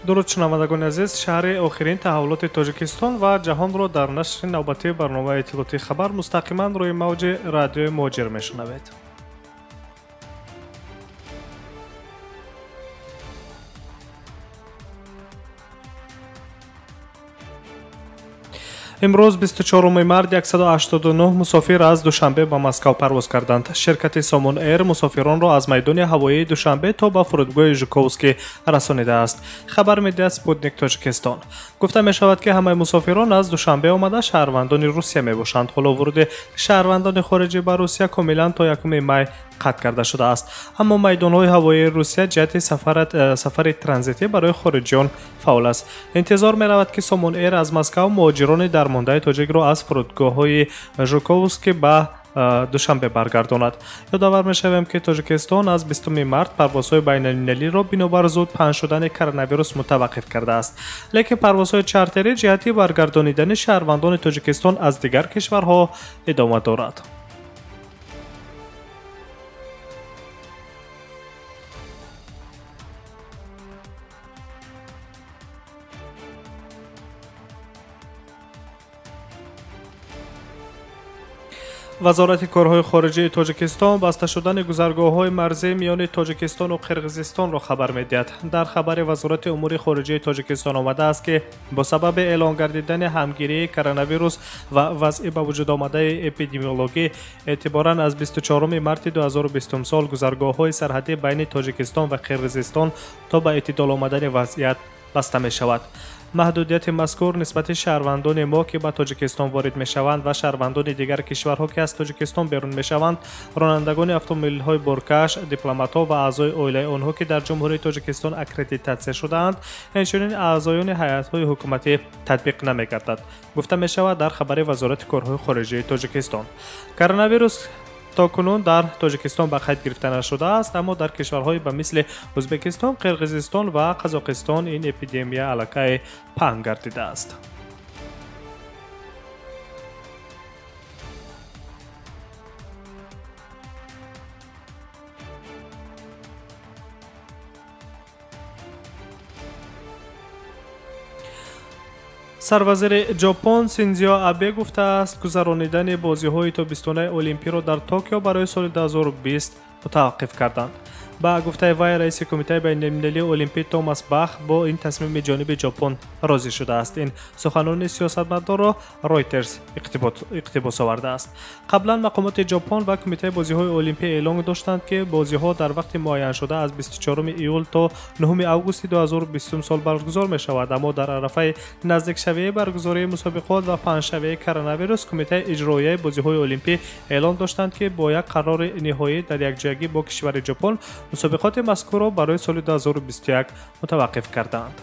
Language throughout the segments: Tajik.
Дуруд, шунавандагони азиз, шаҳри охирин таҳаввулоти Тоҷикистон ва ҷаҳонро дар нашри навбатии барномаи иттилоотии хабар мустақиман рӯи мавҷи радиои Муҳоҷир мешунавед. Имрӯз 24 март 189 мусофир аз Душанбе ба Москав парвоз карданд. Ширкати Сомон Эйр мусофиронро аз майдони ҳавоии Душанбе то ба фурудгоҳи Жуковский расонидааст. Хабар медиҳад Спутник Тоҷикистон. Гуфта мешавад, ки ҳамаи мусофирон аз Душанбе омада шаҳрвандони Русия мебошанд. Ҳоло вуруди шаҳрвандони хориҷӣ ба Русия комилан то 1 май қатъ карда шудааст. Аммо майдонҳои ҳавоии Русия ҷиҳати сафари транзитӣ барои хориҷиён фаъол аст. Интизор меравад, ки Сомон Эйр аз Москав муҳоҷирони дармондаи тоҷикро аз фурудгоҳҳои Жуковский ба Душанбе баргардонад. Ёдовар мешавем, ки Тоҷикистон аз 20 март парвозҳои байналмилалиро бинобар зуд паҳн шудани коронавирус мутаваққиф кардааст. Лекин парвозҳои чартерӣ ҷиҳати баргардонидани шаҳрвандони Тоҷикистон аз дигар кишварҳо идома дорад. Вазорати корҳои хориҷии Тоҷикистон баста шудани гузаргоҳҳои марзӣ миёни Тоҷикистону Қирғизистонро хабар медиҳад. Дар хабари Вазорати умури хориҷии Тоҷикистон омадааст, ки бо сабаби эълон гардидани ҳамгирии коронавирус ва вазъи ба вуҷуд омадаи эпидемиологӣ эътиборан аз 24 марти 2020 сол гузаргоҳҳои сарҳадӣ байни Тоҷикистон ва Қирғизистон то ба эътидол омадани вазъият баста мешавад. Маҳдудияти мазкур нисбати шаҳрвандони мо, ки ба Тоҷикистон ворид мешаванд, ва шаҳрвандони дигар кишварҳо, ки аз Тоҷикистон берун мешаванд, ронандагони автомобилҳои боркаш, дипломатҳо ва аъзои оилаи онҳо, ки дар Ҷумҳурии Тоҷикистон аккредитатсия шудаанд, инчунин аъзоёни ҳайатҳои ҳукуматӣ татбиқ намегардад, гуфта мешавад дар хабари Вазорати корҳои хориҷии Тоҷикистон. Коронавирус то кунун дар Тоҷикистон ба қайд гирифта нашудааст, аммо дар кишварҳои ба мисли Ӯзбекистон, Қирғизистон ва Қазоқистон ин эпидемия аллакай паҳн гардидааст. Сарвазири Ҷопон Синдзо Абе гуфтааст, гузаронидани бозиҳои тобистонаи Олимпиро дар Токио барои соли 2020 мутаваққиф карданд. Ба гуфтаи вай, раиси Кумитаи байналмилалии Олимпӣ Томас Бах бо ин тасмими ҷониби Ҷопон розӣ шудааст. Ин суханони сиёсатмадорро Ройтерс иқтибос овардааст. Қаблан мақомоти Ҷопон ва Кумитаи бозиҳои Олимпӣ эълон доштанд, ки бозиҳо дар вақти муайяншуда аз 24 июл то 9 августи 2020 сол баргузор мешавад, аммо дар арафаи наздикшавии баргузории мусобиқот ва паҳншавии коронавирус Кумитаи иҷроияи бозиҳои Олимпӣ эълон доштанд, ки бо як қарори ниҳоӣ дар якҷоягӣ бо кишвари Ҷопон мусобиқоти мазкурро барои соли 2021 мутаваққиф карданд.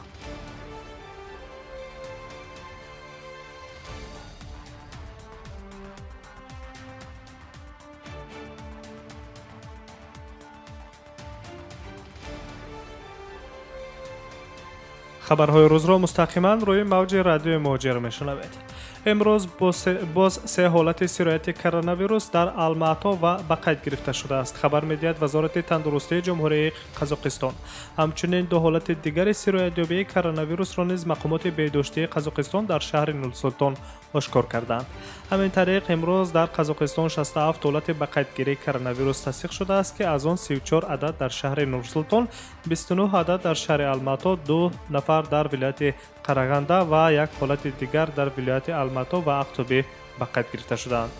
Хабарҳои рӯзро мустақиман рӯи мавҷи радиои Муҳоҷир мешунавед. Имрӯз боз се ҳолати сирояти коронавирус дар Алмато ва ба қайд гирифта шудааст, хабар медиҳад Вазорати тандурустии Ҷумҳурии Қазоқистон. Ҳамчунин ду ҳолати дигари сироятёбии коронавирусро низ мақомоти беҳдоштии Қазоқистон дар шаҳри Нурсултон ошкор карданд. Ҳамин тариқ имрӯз дар Қазоқистон 67 ҳолати ба қайдгирии коронавирус тасдиқ шудааст, ки аз он 34 адад дар шаҳри Нурсултон, 29 адад дар шаҳри Алмато, 2 нафар дар вилояти Қарағанда ва як ҳолати дигар дар вилояти Алмато ва Ақтөбе ба қайд гирифта шудаанд.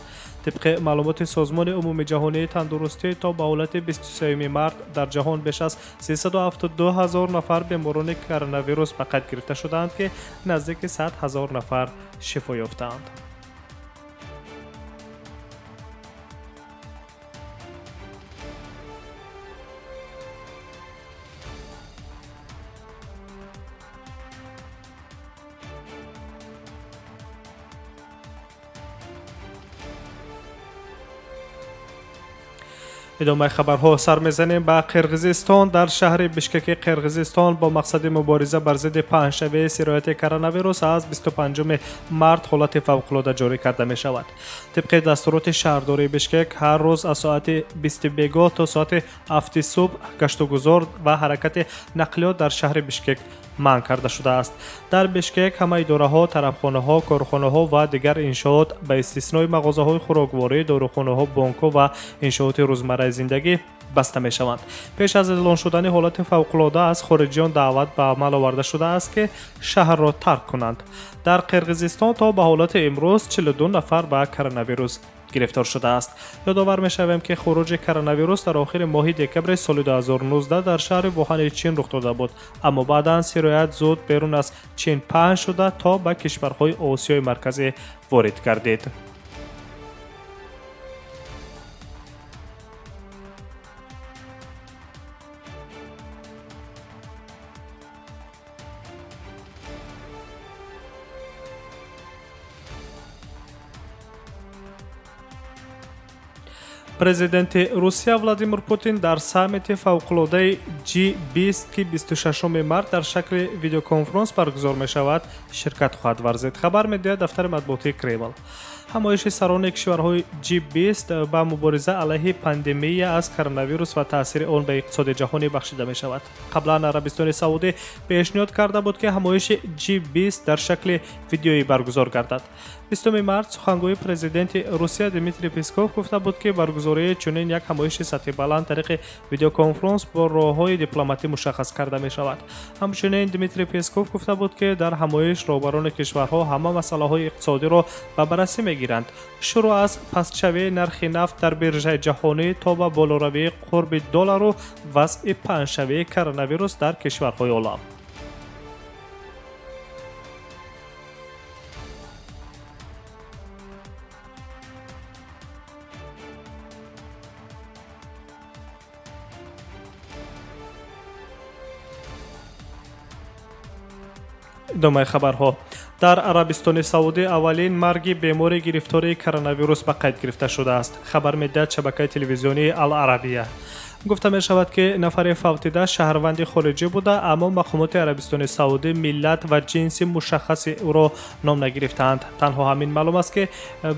Тибқи маълумоти Созмони умумиҷаҳонии тандурустӣ то ба ҳолати 23 март дар ҷаҳон беш аз 372 ҳазор нафар беморони коронавирус ба қайд гирифта шудаанд, ки наздики 100 ҳазор нафар шифо ёфтаанд. Идомаи хабарҳо сар мезанем ба Қирғизистон. Дар шаҳри Бишкеки Қирғизистон бо мақсади мубориза бар зидди паҳншавии сирояти коронавирус аз 25 март ҳолати фавқулода ҷорӣ карда мешавад. Тибқи дастуроти шаҳрдории Бишкек, ҳар рӯз аз соати 20 бегоҳ то соати 7 субҳ гаштугузор ва ҳаракати нақлиёт дар шаҳри Бишкек манъ карда шудааст. Дар Бишкек ҳама идораҳо, тарабхонаҳо, корхонаҳо ва дигар иншоот ба истиснои мағозаҳои хӯрокворӣ, дорухонаҳо, бонкҳо ва иншооти рӯзмарраи зиндагӣ баста мешаванд. Пеш аз эълон шудани ҳолати фавқулода аз хориҷиён даъват ба амал оварда шудааст, ки шаҳрро тарк кунанд. Дар Қирғизистон то ба ҳолати имрӯз 42 нафар ба коронавирус гирифтор шудааст. Ёдовар мешавем, ки хуруҷи коронавирус дар охири моҳи декабри соли 2019 дар шаҳри Вухани Чин рух дода буд, аммо баъдан сироят зуд берун аз Чин паҳн шуда то ба кишварҳои Осиёи Марказӣ ворид гардид. Президенти Русия Владимир Путин дар саммити фавқулодаи G20, ки 26 март дар шакли видеоконференс баргузор мешавад, ширкат хоҳад варзид, хабар медиҳад дафтари матбуотии Кремл. Ҳамоиши сарони кишварҳои G20 ба мубориза алайҳи пандемия аз коронавирус ва таъсири он ба иқтисоди ҷаҳонӣ бахшида мешавад. Қаблан Арабистони Саудӣ пешниҳод карда буд, ки ҳамоиши G20 дар шакли видеоӣ баргузор гардад. 20 март сухангӯи президенти Русия Дмитрий Песков гуфта буд, ки баргузории чунин як ҳамоиши сатҳи баланд тариқи видеоконференс бо роҳҳои дипломатӣ мушаххас карда мешавад. Ҳамчунин Дмитрий Песков гуфта буд, ки дар ҳамоиш роҳбарони кишварҳо ҳама масъалаҳои иқтисодиро ба баррасӣ мегиранд, шурӯъ аз пастшавии нархи нафт дар биржаи ҷаҳонӣ то ба болоравии қурби доллару вазъи паҳншавии коронавирус дар кишварҳои олам. Идомаи хабарҳо. Дар Арабистони Саудӣ аввалин марги бемори гирифтори коронавирус ба қайд гирифта шудааст, хабар медиҳад шабакаи телевизионии Ал-Арабия. Гуфта мешавад, ки нафари фавтида шаҳрванди хориҷӣ буда, аммо мақомоти Арабистони Саудӣ миллат ва ҷинси мушаххаси ӯро ном нагирифтаанд. Танҳо ҳамин маълум аст, ки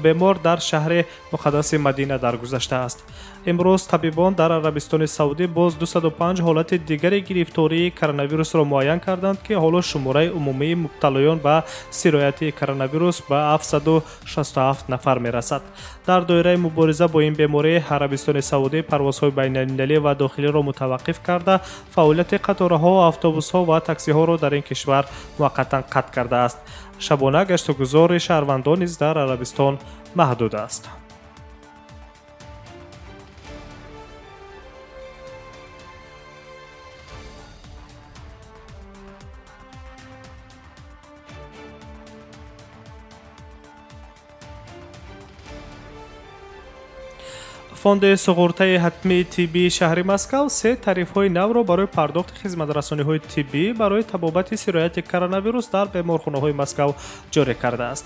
бемор дар шаҳри муқаддаси Мадина даргузаштааст. Имрӯз табибон дар Арабистони Саудӣ боз 205 ҳолати дигари гирифтории коронавирусро муайян карданд, ки ҳоло шумораи умумии мубталоён ба сирояти коронавирус ба 767 нафар мерасад. Дар доираи мубориза бо ин беморӣ Арабистони Саудӣ парвозҳои байналмилалӣ ва дохилиро мутаваққиф карда, фаъолияти қатораҳо, автобусҳо ва таксиҳоро дар ин кишвар муваққатан қатъ кардааст. Шабона гаштугузори шаҳрвандон низ дар Арабистон маҳдуд аст. Фонди суғуртаи ҳатмии тиббии шаҳри Москав се тарифҳои навро барои пардохти хизматрасониҳои тиббӣ барои табобати сирояти коронавирус дар беморхонаҳои Москав ҷорӣ кардааст.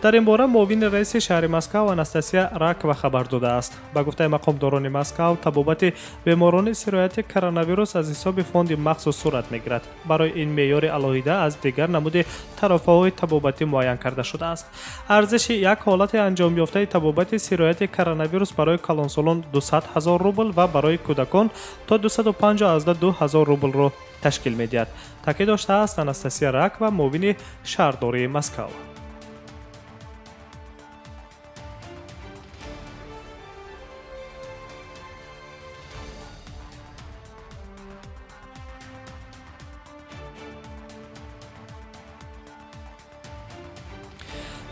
Дар ин бора муовини раиси шаҳри Москав Анастасия Ракова хабар додааст. Ба гуфтаи мақомдорони Москав, табобати беморони сирояти коронавирус аз ҳисоби фонди махсус сурат мегирад. Барои ин меъёри алоҳида аз дигар намуди тарофаҳои табобатӣ муайян карда шудааст. Арзиши як ҳолати анҷомёфтаи табобати сирояти коронавирус барои калонсолон 200 000 рубл ва барои кӯдакон то 252 000 рублро ташкил медиҳад, таъкид доштааст Анастасия Ракова, муовини шаҳрдории Москав.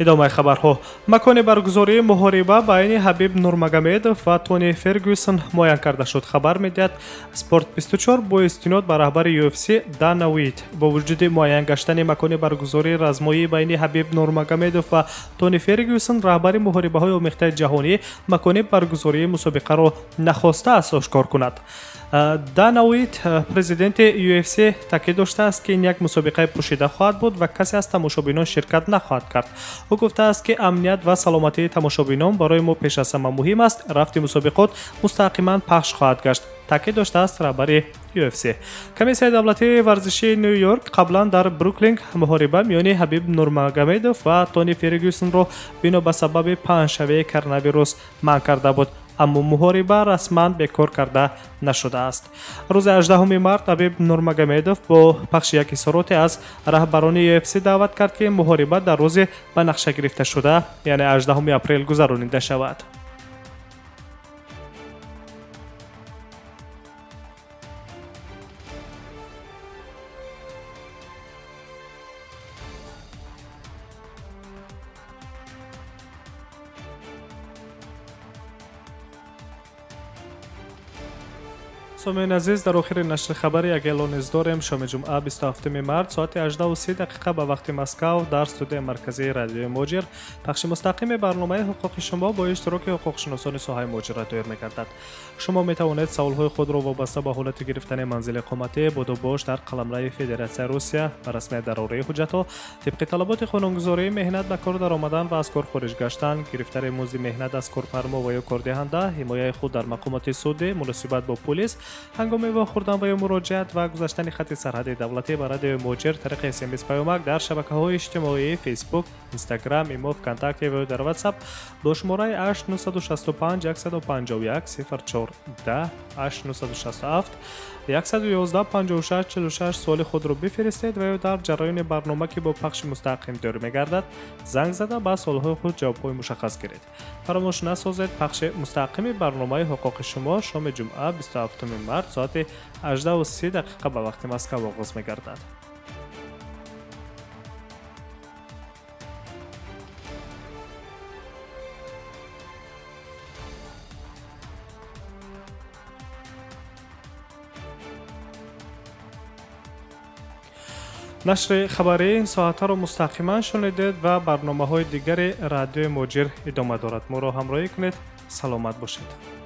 Идомаи хабарҳо. Макони баргузории муҳориба байни Ҳабиб Нурмагомедов ва Тони Фергюсон муайян карда шуд, хабар медиҳад Спорт 24 бо истинод ба раҳбари UFC Дана Уит. Бо вуҷуди муайян гаштани макони баргузории размоӣ байни Ҳабиб Нурмагомедов ва Тони Фергюсон, раҳбари муҳорибаҳои омехтаи ҷаҳонӣ макони баргузории мусобиқаро нахостааст ошкор кунад. Дана Уайт, президенти UFC, таъкид доштааст, ки ин як мусобиқаи пӯшида хоҳад буд ва касе аз тамошобинон ширкат нахоҳад кард. Ӯ гуфтааст, ки амният ва саломатии тамошобинон барои мо пеш аз ҳама муҳим аст. Рафти мусобиқот мустақиман пахш хоҳад гашт, таъкид доштааст раҳбари UFC. Комиссияи давлатии варзишии Ню-Йорк қаблан дар Бруклин муҳориба миёни Ҳабиб Нурмагомедов ва Тони Фергюсонро бино ба сабаби паҳншавии коронавирус манъ карда буд, аммо муҳориба расман бекор карда нашудааст. Рӯзи 18 март Ҳабиб Нурмагомедов бо пахши як изҳороте аз раҳбарони UFC даъват кард, ки муҳориба дар рӯзи ба нақша гирифташуда, яъне 18 апрел гузаронида шавад. Сомиёни азиз, дар охири нашри хабари як эълон низ дорем. Шоми ҷумъа 27 март соати 18:30 ба вақти Москав дар студияи марказии радиои Муҳоҷир пахши мустақими барномаи ҳуқуқи шумо бо иштироки ҳуқуқшиносони соҳаи муҳоҷират доир мегардад. Шумо метавонед саволҳои худро вобаста ба ҳолати гирифтани манзили иқоматӣ, будубош дар қаламрави Федератсияи Русия, ба расмият дарории ҳуҷҷатҳо тибқи талаботи қонунгузории меҳнат, ба кор даромадан ва аз кор хориҷ гаштан, гирифтани музди меҳнат аз корфармо ва ё кордиҳанда, ҳимояи худ дар мақомоти судӣ, муносибат бо пулис, ҳангоми вохӯрдан ва ё муроҷиат ва гузаштани хати сарҳади давлатӣ ба радиои Муҳоҷир тариқи смс паёмак дар шабакаҳои иҷтимоии Фейсбук, Инстаграм, Имо, Вконтакте ва ё дар Ватсап бо шумораи 8 965 151 04 10, 8 967 111 56 46 суоли худро бифиристед ва ё дар ҷараёни барнома, ки бо пахши мустақим доир мегардад, занг зада ба суолҳои худ ҷавобҳои мушаххас гиред. Фаромӯш насозед, пахши мустақими барномаи ҳуқуқи шумо шоми ҷумъа 27 март соати 18:30 ба вақти Москав оғоз мегардад. Нашри хабарии ин соатаро мустақиман шунидед ва барномаҳои дигари радиои Муҳоҷир идома дорад. Моро ҳамроҳӣ кунед, саломат бошед.